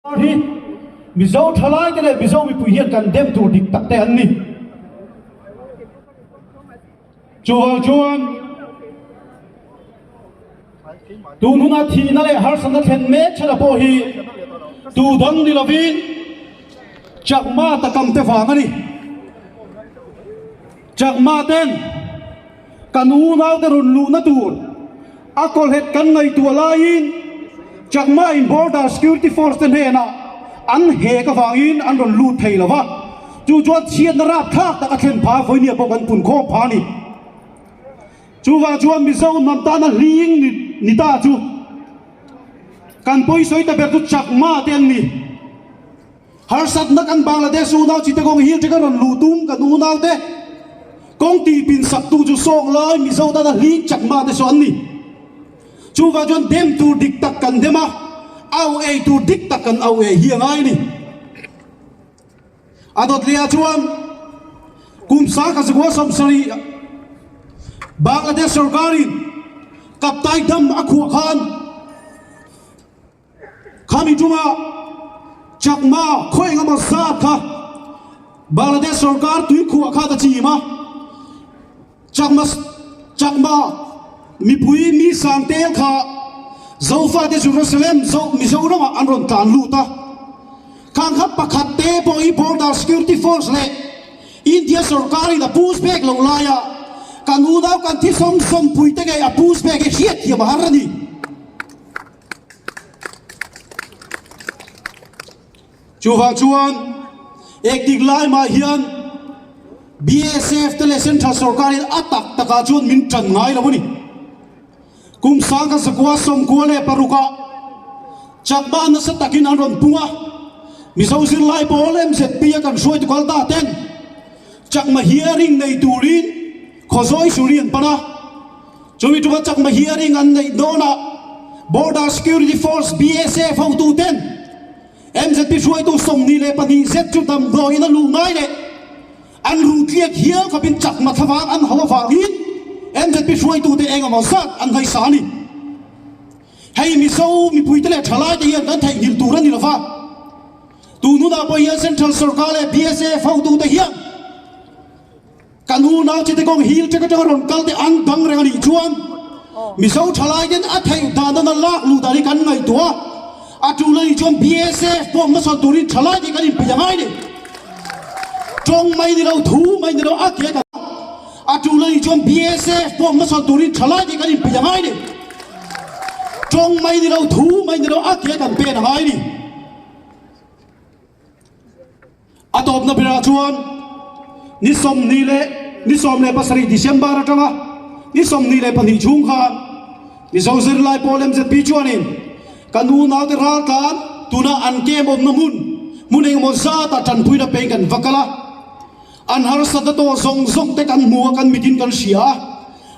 Hi Mizo thalaite leh Mizo mipui hian kan dem tur dik tak te an ni. Chuvang chuan tun huna thihna leh harsatna thlen mek chhana pawh hi tu dang ni lovin Chakma takam te vang a ni. Chakma ten Kan unaute rawn luhna tur a kawlhet kan ngaihtuah laiin Chakma in Border Security Force te hnenah an hek avangin an rawn lut thei lo va, chu chuan chhiatna rapthlak tak a thlen pha vawinia pawh kan punkhawm pha a ni. Chuvang chuan Mizo hnam tana hling ni ta chu kan pawisawi ta ber chu Chakma te an ni. Harsatna kan Bangladesh unau chite kawng hi atanga rawn luh tum kan unaute kawng tihpin saktu chu sawk lai Mizo tana hling chakma te saw an ni. Chuvang chuan dem tur dik tak kan dem a, au ei tur dik tak kan au ei hi a ngai a ni. A dawt leh ah chuan kum sangkhat zakua 70 Bangladesh sorkarin Kaptai dam a khuah khan, Khami ṭuma Chakma khaw engemaw zat kha Bangladesh sorkar tuikhuah kha ta chim a, Chakma Chakma mipui mi sang tel kha Zofate Jerusalem Zo Mizoramah an rawn tlan lut a, khang kha pakhat te pawh hi Border Security Force leh India sorkarin a push back loh laia kan unau kan thi sawm sawmpui te ngei a push back hi hriatthiam a har a ni. Chuvang chuan ektik lai mah hian BSF te leh Central sorkarin a tak takah chuan min tan ngai lo a ni. Kum 1996 ah Chakma nasa takin an rawn pung a, Mizo zirlai pawl MZP a kan hruaitu kal ta ten Chakma hearing nei turin Khawzawi Suri an pan a. Chumi ṭuma chakma hearing an neih dawnah Border Security Force, BSF, hotuten MZP hruaitu 22 zet chu damdawiin a luh ngai leh an ruh tliak hial khawpin chakma thlavang an hauh avangin MZP hruaitute eng emaw zat an ngaihsa a ni. Hei Mizo mipuite leh ṭhalaite hian kan theihnghilh tur a ni lova, tun hunah pawh hian Central Sorkar leh BSF hotute hian Kan unau chite kawng hil ṭek aṭanga rawn kal te an dang reng a nih chuan Mizo ṭhalai ten a theih dan dana lak luh dan hi kan ngaihtuah a, a ṭul a nih chuan BSF pawh hmasawn turin ṭhalai te kan inpeih a ngai ni. Ṭawng mai ni lo, thu mai ni lo a ke kan a ṭul a nih chuan BSF pawh hmasawn turin ṭhalai te kan inpeih a ngai ni. Ṭawng mai ni lo, thu mai ni lo a ke kan pen a ngai ni. A tawpna berah chuan ni 20 leh ni 17 December atanga ni 22 chhung khan Mizo zirlai pawl MZP chuanin kan unaute raltlan tuna an camp awmna hmun hmun engemaw zata tanpuina peng kan va kal a, an harsatna tawh zawng zawng te kan hmu a, kan mitin kan hria a,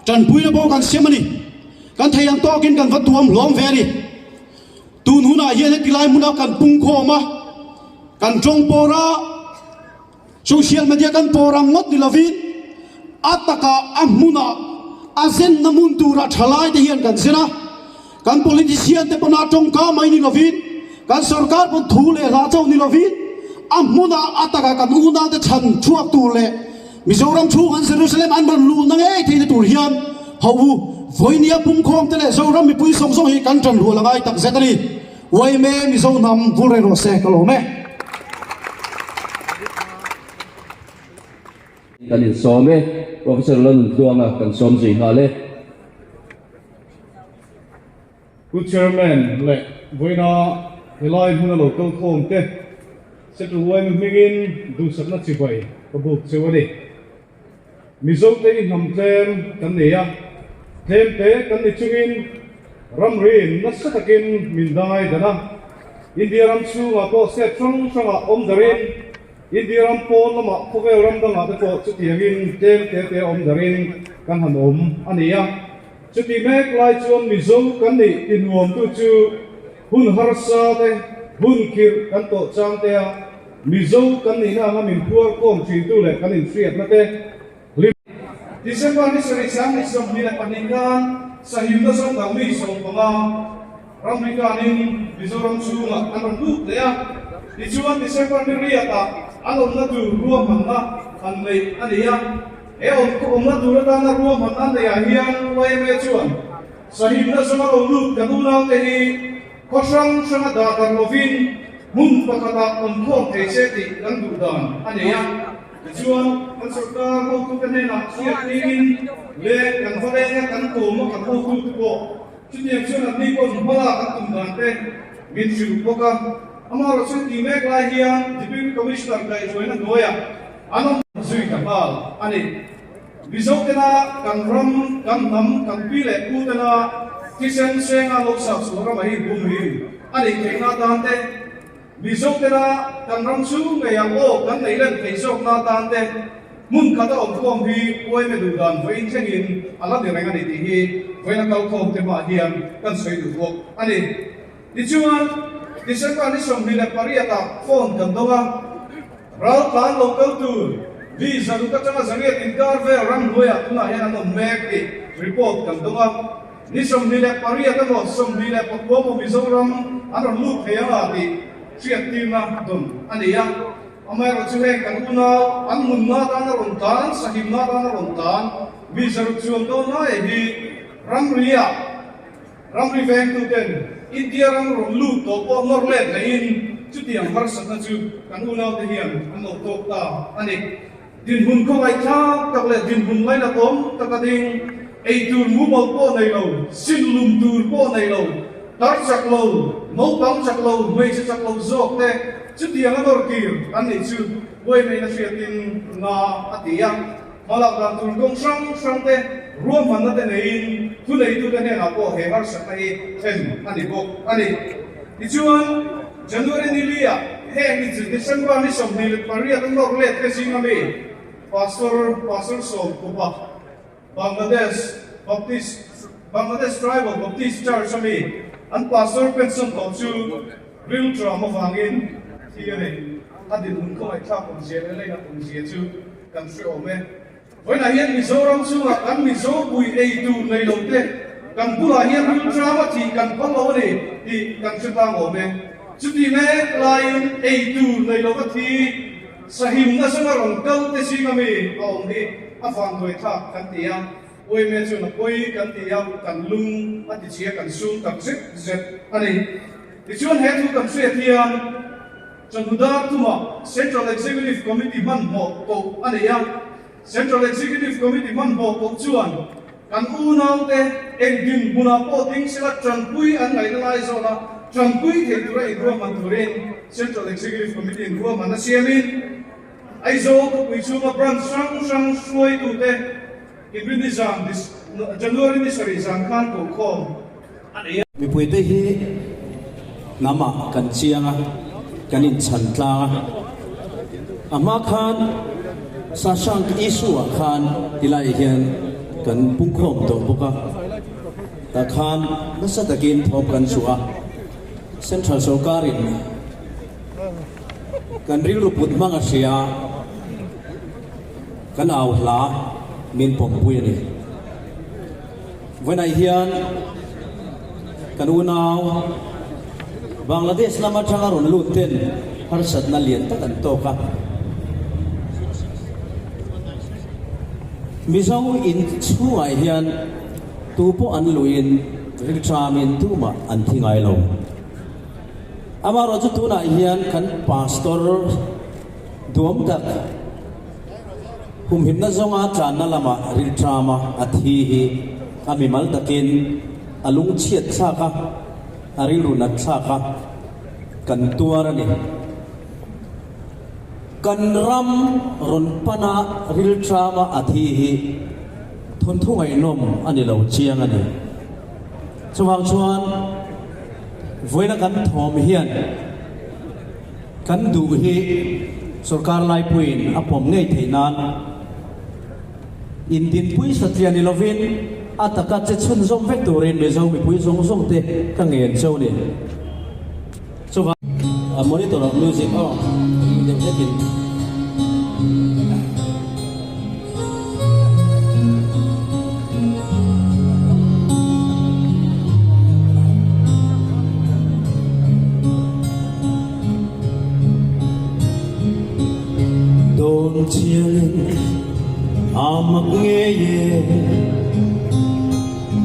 tanpuina pawh kan siam a ni. Kan thei ang tawkin kan va tuam hlawm ve a ni. Tun hunah hian heti lai hmuna kan pungkhawm a, kan tawng pawr a, social media kan pawr ang ngawt ni lovin a takah a hmunah a zenna hmun tura thalai te hian kan zen a, kan politician te pawna tawngka mai ni lovin kan sorkar pawn thu leh hla chauh ni lovin a hmunah a takah kan unau te chhan chhuak tur leh Mizoram chhung an Jerusalem an rawn luhna ngei theihna tur hian ho u vawinia pumkhawm te leh Zoram mipui zawng zawng hi kan tan rual a ngai tak zet a ni. Yma Mizo hnam vul reng rawh se ka lawm e. Kan insawm e. Professor Lalnuntluanga kan sawm zui nghal e. Pu Chairman leh vawiina helai hmuna lo kal khawm te Central yma hmingin duhsakna chibai ka buk cheu a ni. Mizo te i hnam tlem kan nei a, tlem te kan ni chungin ramriin nasa takin min dai dan a, India ram chhungah pawh state hrang hrangah awm darin India ram pawn lamah khawvel ram dangah te pawh chutiangin tlem te te awm darin kan han awm a ni a. Chuti mek lai chuan Mizo kan nih ti nuamtu chu hun harsa te, hun khirh kan tawh chang te a, Mizo kan nihna anga min phuar khawm thintu leh kan inhriatna te hlim. December ni 7 sang ni 22 khan Sahimna Zawng dang mi 15. Ramri kanin Mizoram chhungah an rawn lut leh a, tichuan December ni riatah an awmna tur ruahmanna an neih a ni a. He awmna tur atana ruahmanna an neihah hian yma chuan sahimna zawnga lo lut kan unaute hi khaw hrang hranga dah darh lovin hmun pakhatah awmkhawm thei se tih kan duh dan a nei a. Tichuan, kan sorkar hotute hnenah hriattirin leh kan va lenga kan kawma kan hotute pawh Chutiang chuan an ni pawh hmala kan tum dan te min hrilh bawk a, amaherawh chu tih mek lai hian Deputy Commissioner kaihhruaina hnuaiah an awm zui ta nghal a ni. Mizo tena kan ram, kan hnam, kan pi leh pu tena thisen senga lo sak chhuah ramah hi bumhim a nih theihna atan te, Mizo tena kan ram chu ngei ang aw kan neih len theih zawkna atan te hmun khat a awm khawm hi uaime duh dan vawiin thlengin a la ni reng a ni tih hi vawiin a kal khawm te hmaah hian kan sawi duh bawk a ni. Tichuan, December ni 28 ah phone kan dawng a, raltlan lo kal tur mi zaruk atanga zariat inkar vel ramhnuaiah tunah hian an awm mek tih report kan dawng a. Ni 28 emaw 29 emaw Mizoram an rawn lut thei anga tih hriattirna dawn a ni a. Amaherawh chu heng kan unau an nunna atana rawn tan, sahimna atana rawn tan mi zaruk chuan dawn lai hi ramriah ramri vengtuten India ram rawn lut tawh pawh nawr let lehin chutiang harsatna chu kan unaute hian an lo tawk ta a ni. Dinhmun khawngaihthlak tak leh dinhmun lainatawm taka ding, ei tur mumal pawh nei lo, sin lum tur pawh nei lo, tar chak lo, naupang chak lo, hmeichhe chak lo zawk te chutiang a nawr kir an nih chu Buaimeina hriatin na a ti a. Hmalak dan tur kawng hrang hrang te ruahmanna te neiin thuneitute hnenah pawh he harsatna hi thlen a ni bawk a ni. Tichuan, January ni li ah heng ni chu December ni 28 a nawr let te zing ami Pastor Pastor Sawm Kupa Bangladesh Baptist Bangladesh Tribal Baptist Church ami an Pastor pension tawh chu rilṭam avangin thi a ni. A dinhmun khawngaihthlak awmzia leh lainat awmzia chu kan hre awm e. Vawiinah hian Mizoram chungah kan Mizo pui ei tur nei lo te kan bulah hian rilṭam a thih kan phal lo a ni tih kan hre tlang awm e. Chuti mek laiin ei tur nei lova thi sahimna zawnga rawn kal te zinga mi a awm hi a vanduaithlak kan ti a, Uaime chuan a pawi kan ti a, kan lung a tichhia kan sum tak zet zet a ni. Tichuan he thu kan hriat hian Chawhnu tumah Central Executive Committee hmanhmawh koh a nei a, Central Executive Committee hmanhmawh koh chuan kan unaute eng dinhmunah pawh ding sela tanpui an ngaihna lai zawna tanpui thei tura inruahman turin Central Executive Committee inruahman a siamin Aizawl khawpui chhunga branch hrang hrang hruaitute Inrinni zan January ni sarih zan khan kohkhawm a nei a. Mipuite hi hnamah kan chiang a, kan inchhan tlang a. A hma khan Sashank issue-ah khan tilaiah hian kan pungkhawm tawh bawk a, tah khan nasa takin thawm kan chhuah a. Central sorkarin kan rilru put hmang a hria a. Kan au hla min pawmpui a ni. Vawiinah hian kan unau Bangladesh lam atanga rawn lut ten harsatna lian tak an tawk a. Mizo in chhungah hian tu pawh an luhin rilṭamin tumah an thi ngai lo. Amaherawhchu tunah hian kan pastor Duam tak, humhimna zawnga tlanna lama rilṭama a thi hi a mimal takin a lungchhiat thlak a, a rilru nat thlak a, kan tuar a ni. Kan ram rawn pana rilṭama a thi hi thawnthu ngaihnawm a ni lo chiang a ni. Chuvang chuan vawiina kan thawm hian, Kan duh hi sorkar laipuiin a pawm ngei theih nan indinpui satliah ni lovin a taka che chhunzawm vek turin Mizo mipui zawng zawng te ka ngen cheu ni. Chuvang a monitor of music aw ring deuh hlekin. dawn chiangin a mak ngei e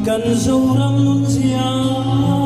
kan Zoram nun zia.